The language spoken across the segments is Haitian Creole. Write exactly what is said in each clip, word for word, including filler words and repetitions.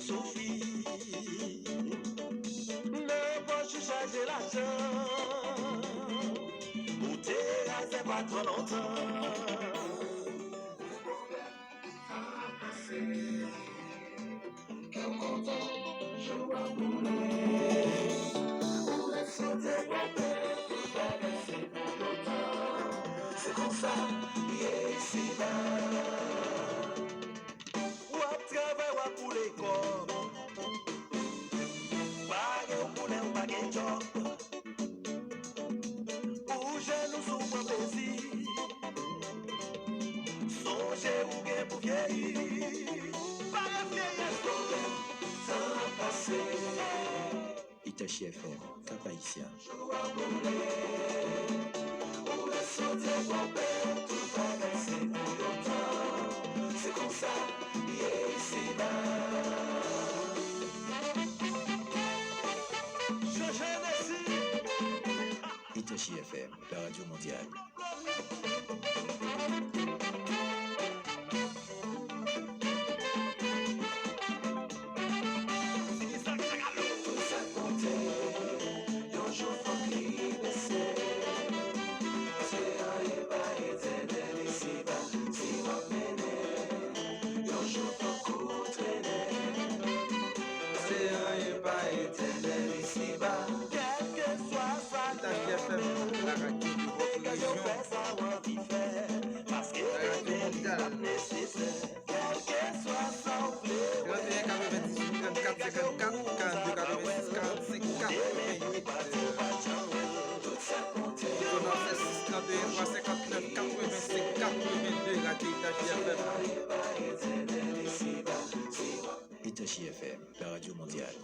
Soufi nan pòch ou chaje lajan. Ou te razè pa twò lontan. Kè w kontan, jou a boule. Ou lè sote wè bèl, tout bagay se pou lontan. Se konsa, ye isi la. W ap travay, w ap boule kòb. Pa gen koulè, w pa gen djòb. Ou jèn, ou sou pran plezi. Sonje ou gen pou vyeyi. Parèt vyeyès pwoblèm, tan ap pase. Itachi F M, Cap Haïtien. Jou a boule, ou lè sote wè bèl, tout bagay se pou lontan. Se konsa, ye isi la. Jean Jean Messi. Itachi F M, la radio mondiale. Tout sa konte, yon jou fòk li bese. Paske anyen pa etènèl isiba. Si w ap mennen, yon jou fòk ou trennen. Paske anyen pa etènèl isiba. Kèlkeswa sa k rive w, degaje w fè sa w anvi fè. Paske demen li p ap nesesè. Kèlkeswa sa w vle wè, degaje w pou w rive wè. Demen pou pati w pa t janm wè. Tout sa konte. Tonal se sis trant e twa senkant nèf katrevensenk katrevenn de, Radyo Itachi F M. Itachi F M, la radio mondiale.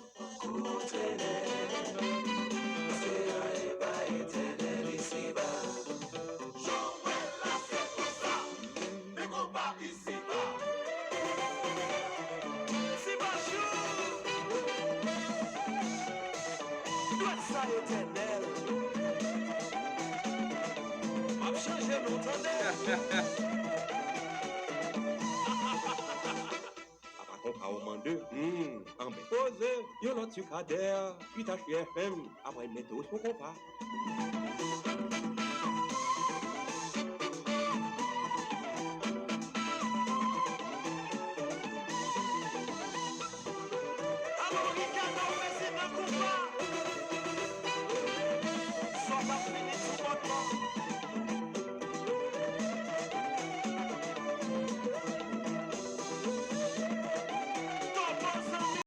Dwèt sa etènèl. M ap chanje non, tande. Apa konpa w mande? Hmm, anben. Poze yon lòt sou kadè, Itachi F M, apre mete w sou konpa.